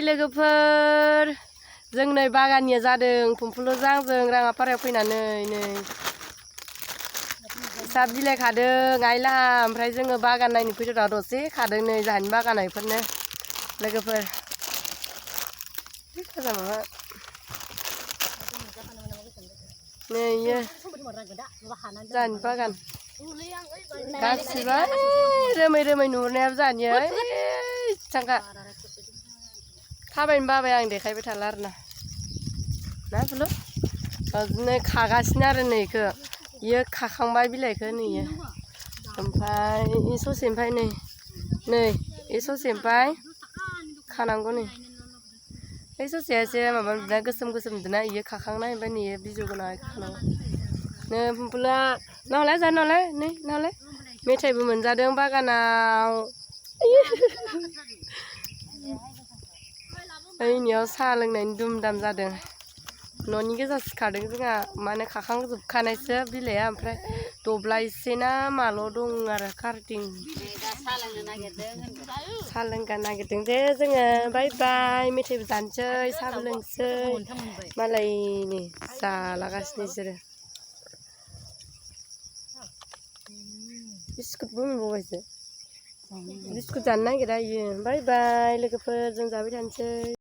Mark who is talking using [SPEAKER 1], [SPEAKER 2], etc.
[SPEAKER 1] लोगोफोर जों नै बागाननिया जादों फुमफुल'जों जों राङापारायाव फैनानै नै साब बिलाइ खादों आइला ओमफ्राय जोङो बागान नायनो फैदों दसे खादों नै जाहानि बागाना इफोरनो लोगोफोर नै जाहानि बागान गासिबो रोमै रोमै नुहुरनायाबो जाहानिया थांखा थाबायनो बाबाय आं देखायबाय थाला आरोना ना फुलु नै खागासिनो आरो नै इखो इयो खाखांबाय बिलाइखौ नैयो ओमफ्राय इ ससेनिफ्राय नै इ ससेनिफ्राय खानांगौ नै इ ससेया एसे माबा गोसोम गोसोम दोना इयो खाखांनाय ओमफ्राय नै बिजौ गोनां खानांगौ नै फुमफुला नालाय जानो नालाय नै नालाय मेथाइबो मोनजादों बागानाव ओइनियाव साहा लोंनायनि दुम दाम जादों न'नि गोजासो खादों जोंहा माने खाखांजोबखानायसो बिलाइआ ओमफ्राय दब्लायसे ना माल' दं आरो कार्टिं साहा लोंनो नागिरदों जे जोङो बाय बाय मेथाइबो जानोसै साहाबो लोंसै मालायनि जालागासिनो बिसोरो बिस्कुटबो मोनबावबायसो बिस्कुट जानो नागिरा इयो बाय बाय लोगोफोर जों जाबाय थानोसै